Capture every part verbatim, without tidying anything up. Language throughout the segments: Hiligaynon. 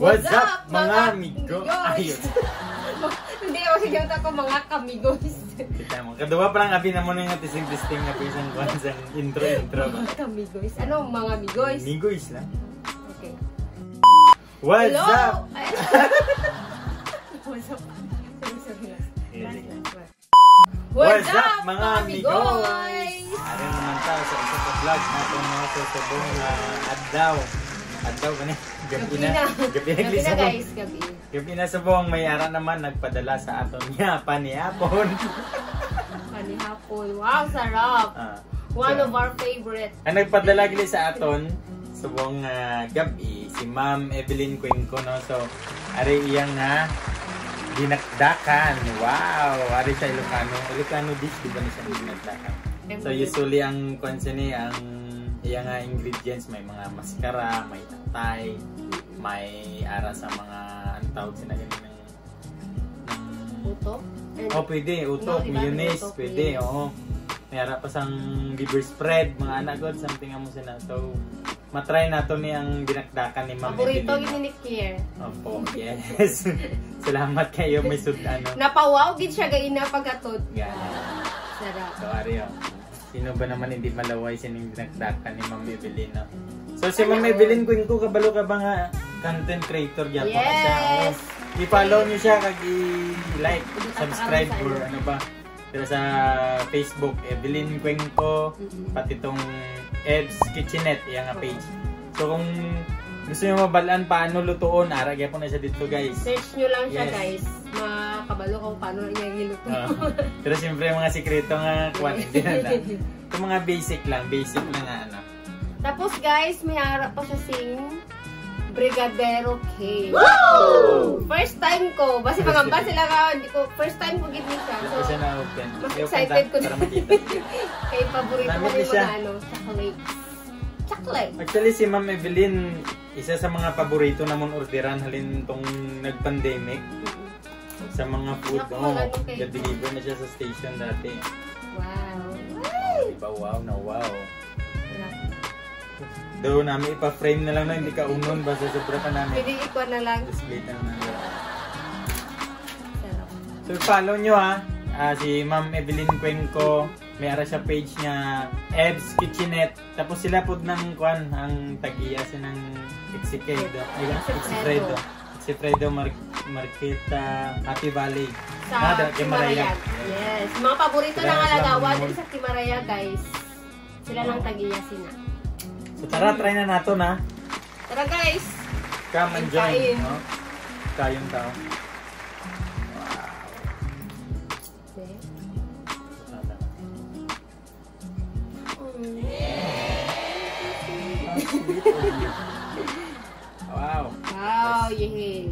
What's up, mga amigo? Ayun. Hindi, o, sige, ako, mga kamigos. Kita mo. Kaduwa pa lang, abi na mo na nga testing-testing nga pisang kuwan sa intro-intro ba? Mga kamigos. Ano, mga migoys? Migoys lang. Okay. What's Hello? up? Ay. What's up? Sorry, sorry. Sige, Last, sige. last, last. What's What's up, up, mga mga amigoy? amigoy? Ari naman ta sa isa ka vlog natin, no? So, subong, ah, adlaw. Adlaw ba ni? Gabi Gabi na. na. Gabi na, Gabi na, guys. Gabi. Gabi na, subong. May ara naman nagpadala sa aton nga panihapon. Panihapon. Wow, sarap. Ah, One so, of our favorite. Ang nagpadala gili sa aton, subong, ah, gab-i, si Ma'am Evelyn Cuenco, no? So, ari iyang nga dinakdakan. Wow! Ari sa Ilocano. Ilocano dish, di ba, ni siya dinakdakan? So, usually, ang kwan siya ni, ang iya nga ingredients, may mga maskara, may atay, may ara sa mga, ang tawag sila ganun, ng, ng Utok? Oh, pwede. Utok, No, iba, mayonnaise, utok, pwede, mayonnaise. oo. May ara pa sang liver spread, mga anak, God, something amo sila. So, matry nato ni ang dinakdakan ni Ma'am Paborito Evelyn. gid ni Kier. Opo, yes. Salamat kayo, may sud-, ano. Napawaw gid siya gayna pagkatod. Gani. Sarap. So, ari, oh. Sino ba naman hindi malaway sining dinakdakan ni Ma'am Evelyn, no? So, si Ma'am Evelyn, kung ko kabalo ka ba nga content creator gyapon ka siya, oh. Yes. I-follow niyo siya kag i-like, Yes. subscribe, Yes. or ano ba. Pero sa Facebook, Evelyn Cuenco, Mm-mm. pati tong Ev's Kitchenette, iya nga Oo. page. So kung gusto niyo mabalaan paano lutuon, ara gyapon na siya dito, guys. Search nyo lang siya, Yes. guys. Makabalo ka kung paano niya giluto. Ah. Pero siyempre, mga sikreto nga, kuwan, hindi na lang. Yung mga basic lang, basic lang nga, ano. Tapos, guys, may ara pa siya sing Brigadero cake. Woo! First time ko. Basi First mangamba time. sila nga, hindi ko, first time ko gid ni siya. Wala So, pa siya na-open. mas Ayaw excited kanta ko na. para makita. Kay paborito Namit ko ni yung siya. mga, ano, chocolates. Chocolate. Actually, si Ma'am Evelyn, isa sa mga paborito namon orderan halin tong nag-pandemic. Mm-mm. Sa mga food, Naku, oh, ano kay ga-deliver na siya sa station dati. Wow. Oh, di ba? Wow na wow. Wala. Daw namin ipa-frame na lang na hindi ka unon, basta sobra pa namin. Pwede ikuha na lang. Display na lang. Sarap. So, follow nyo, ha. Ah, si Ma'am Evelyn Cuenco, may ara siya page nga Ev's Kitchenette. Tapos sila pod nang, kwan, ang tag-iya sa nang Exifredo. Ay, Exifredo. Exifredo. Exifredo Mar-, Marqueta, Happy Valley. Sa Ah, da-, kay Marayag. Marayag. Yes. Mga paborito Sila ng lang alagawa mo. din sa Kimaraya, guys. Sila lang tag-iya sina. So, tara, try na nato na. Tara, guys. Come and join, Kain. no? Kayong tao. Wow. Okay. Wow. Wow, yehey.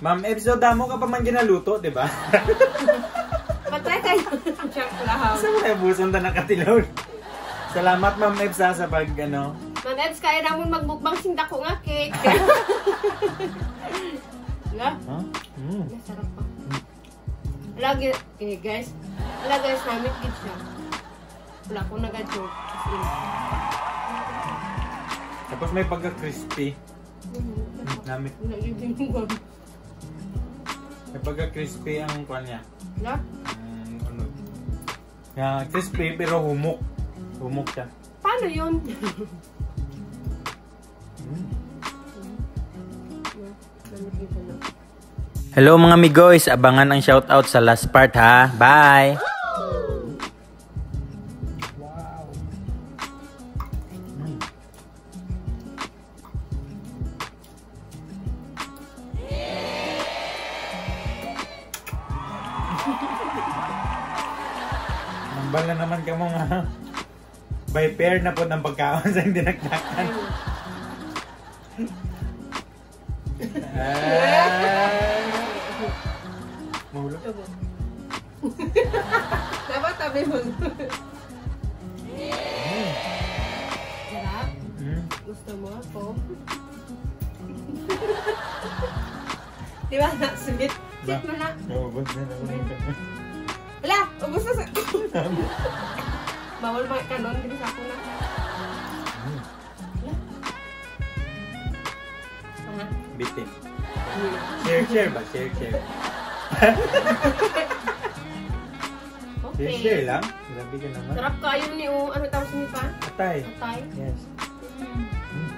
Ma'am Ebs, so damo ka pa man ginaluto, di ba? Patay kayo. Joke lang. Sa mga buson na nakatilaw. Salamat, Ma'am Ebs, ha, sa pag, ano. Ma'am Ebs, kaya namon magmukbang sing dako nga cake. Wala. Ha? Mm. Masarap pa. Lagi, eh, guys. Wala, guys, namit gid siya. Wala ko nag-joke. As in. Tapos may pagka-crispy. Mhm. Namit. Wala yung binubuan. May pagka-crispy ang kuwan niya. Wala? Ang ano. Kaya crispy pero humok. Humok siya. Paano yun? Mm. Namit gid siya, no? Hello, mga migoys, abangan ang shoutout sa last part, ha. Bye. Wow. Mm. Nambal na naman ka mo nga. By pair na po ng pagkaon sa hindi nagtakan. Ah. Mahulog. Dapat sabi mo. Sarap? Mm. Gusto mo ako? Di ba, na sweet? Ba? Sweet mo na. Naubos na naman. Hala, ubos na sa Bawal mga kanon, dili sa ako na. Mm. Share, share ba? Share, share. Share, share lang. Grabe ka naman. Sarap kayo ni, oh. Ano tawag ni pa? Atay. Atay? Yes. Mm. Mm.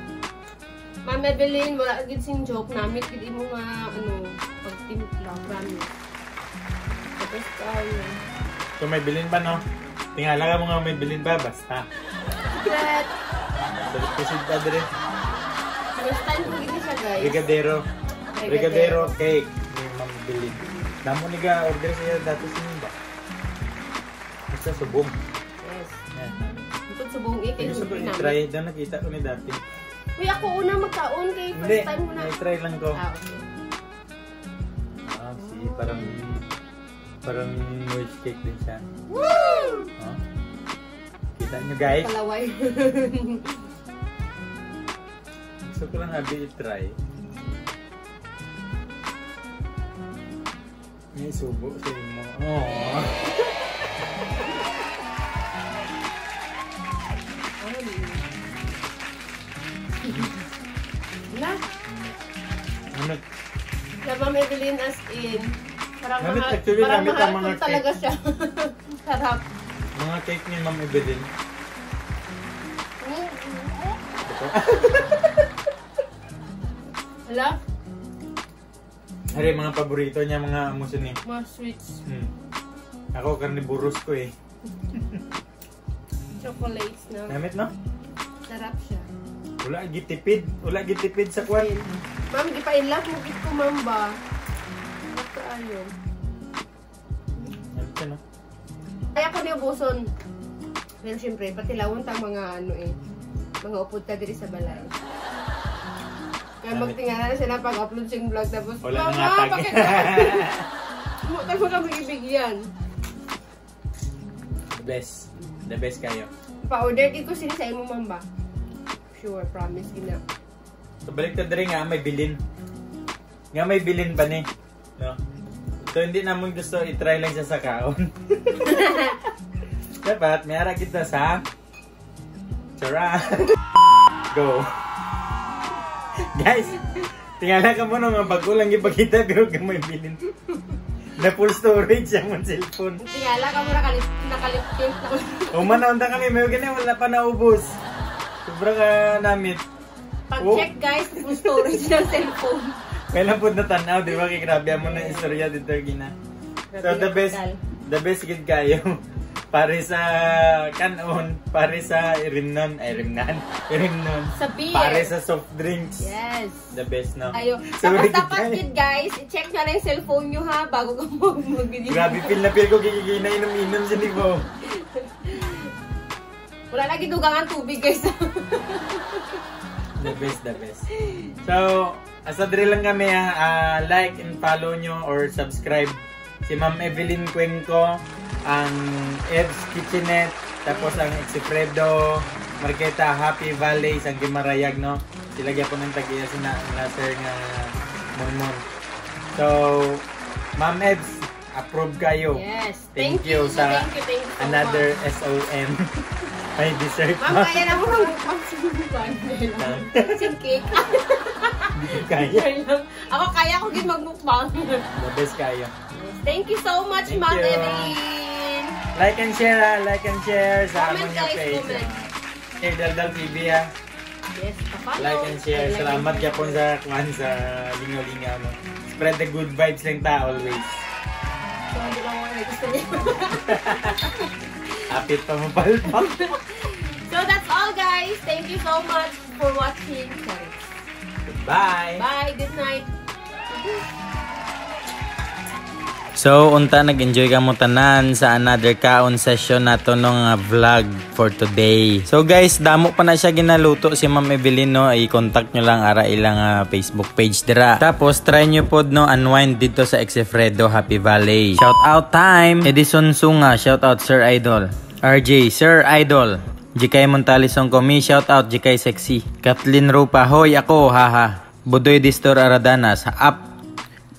Ma'am Evelyn, wala gid sing joke. Namit gid imo nga, ano, pagtimpla. Promise. Tapos kayo. So, may bilin ba, no? Tingala ka mo nga may bilin ba? Basta. Secret. Dali, proceed pa dire. First time ko gid siya, guys. Brigadero. Brigadero. Brigadero cake ni Ma'am Bilin. Damo ni ga-order siya dati sa inyo ba? Basta subong. Yes. Yan. Bukod subong, eh, kay gusto ko siyempre i-try. Namin. Daw nakita ko ni dati. Uy, ako una magkaon kay first time ko na. Hindi, i-try lang ko. Ah, okay. Ah, si parang, parang moist cake din siya. Woo! Oh. Kita nyo, guys? Palaway. Gusto ko lang abi i-try. May subo sa imo. Oh. Ano? Ano? Na Ma'am Evelyn, as in, parang namit, mga, actually, parang namit ang mahal mga talaga cake. Siya. Sarap. Mga cake ni Ma'am Evelyn. Mm, mm, mm. Hala? Ari, mga paborito niya, mga amo sini. Mga sweets. Hmm. Ako, carnivorous ko eh. Chocolates na. Namit, no? Sarap siya. Wala gitipid. Wala gitipid sa kwan. Ma'am, gipa-in love mo gid ko, ma'am, ba? Sarap kaayo. Ano siya, no? Kaya ko niya buson. Pero siyempre, patilawon ta mga ano eh. Mga upod ta diri sa balay. Kaya magtingala na sila pag-upload sing vlog tapos, wala na. Mama, nga tag. Bakit? Mo tayo kami ibigyan. The best. The best kayo. Pa-order gid ko sini sa imo, ma'am, ba? Sure, promise gina. So, balik ta diri nga may bilin. Nga may bilin pa ni. No? So, hindi namon gusto i-try lang siya sa kaon. Dapat, may ara kita sa Chara. Go. Guys, tingala ka mo na mga bago lang ipakita pero gamay bilin. Na full storage ang mga cellphone. Tingala ka mo nakalip, nakalip tint na. O man, naunta kami, may gani, wala pa naubos. Sobra ka namit. Pag-check, guys, full storage ng cellphone. Kailan po natanaw, di ba? Kay grabe mo na istorya dito, Gina. So, grabe the best, brutal. The best gid kayo. Pare sa kanon, pare sa irimnon, ay, irimnan, irimnon. Sa beer. Pare sa soft drinks. Yes. The best, no? Ayo. So, tapos dapat gid, guys, i-check nyo na yung cellphone nyo, ha, bago ka mag-, mag-video. Grabe, feel na feel ko, gigigina, inom-inom siya, di ba? Wala na gidugangan tubig, guys. The best, the best. So, asa diri lang kami, ah, ah, like and follow nyo or subscribe si Ma'am Evelyn Cuenco, ang Ev's Kitchenette, tapos ang Exifredo Marqueta, Happy Valley, sang Gimarayag, no? Sila gyapon ang tag-iya sina, na sir nga Monmon. So, Ma'am Evs, approve kayo. Yes. Thank you sa another S O M. May dessert pa. Ma'am, kaya na mo ng mukbang sa mukbang. Sing cake. Hindi ko kaya. Ako, kaya ko gid magmukbang. The best kayo. Yes. Thank you so much, Ma'am Evelyn. Like and share, ha. Like and share sa amon nga page. Comment, guys, comment. Kay Daldal T V, ha. Yes, pa-follow. Like and share. Salamat gyapon sa, kwan, sa lingaw-lingaw, no? Spread the good vibes lang ta, always. So, hindi lang mo na gusto niya. Apit pa mo palpak. So, that's all, guys. Thank you so much for watching. Sorry. Goodbye. Bye. Good night. So, unta nag-enjoy kamo tanan sa another kaon session nato, no, nga vlog for today. So, guys, damo pa na siya ginaluto si Ma'am Evelyn, no? I-contact nyo lang ara ilang, ah, Facebook page dira. Tapos, try nyo pod, no, unwind dito sa Exifredo, Happy Valley. Shout out time! Edison Sunga, shout out, Sir Idol. R J, Sir Idol. Jikay Montalisong Komi, shout out, Jikay Sexy. Kathleen Rupa, hoy, ako, haha. Budoy Distor Aradanas, up.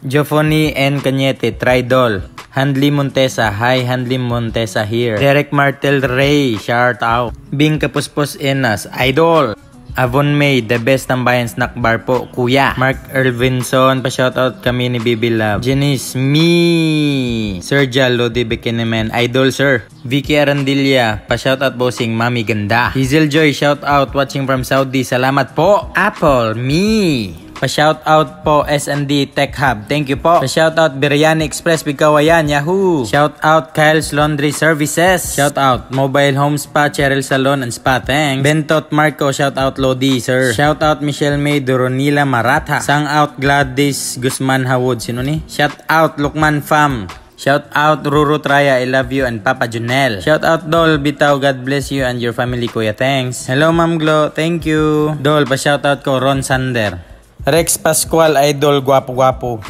Joffony N Cañete, Tridol. Handly Montesa, hi, Handly Montesa here. Derek Martel Rey, shout out. Bing Kapuspos Enas, idol. Avon May, the best tambayan snack bar po, kuya. Mark Ervinson, pa-shoutout kami ni Baby Love. Janice, me. Sergio Lodi Bekinemen, idol, sir. Vicky Arandilla, pa-shoutout, bossing, Mami Ganda. Hazel Joy, shoutout, watching from Saudi, salamat po. Apple, me. Pa-shoutout po, S and D Tech Hub, thank you po. Pa-shoutout, Biryani Express, Bigkawayan, Yahoo. Shoutout, Kyle's Laundry Services. Shoutout, Mobile Home Spa, Cheryl Salon and Spa, thanks. Bentot Marco, shoutout, Lodi, sir. Shoutout, Michelle May Doronila Maratha. Sang out, Gladys Guzman Hawod, sino ni? Shoutout, Lukman Fam. Shout out, Ruru Traya, I love you, and Papa Junel. Shout out, Dol Bitaw, God bless you and your family, Kuya. Thanks. Hello, Ma'am Glo. Thank you. Dol, pa-shout out ko, Ron Sander. Rex Pascual, idol, gwapo-gwapo.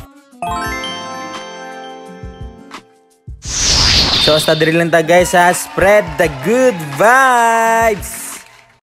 So, hasta diri lang ta, guys, ha. Spread the good vibes.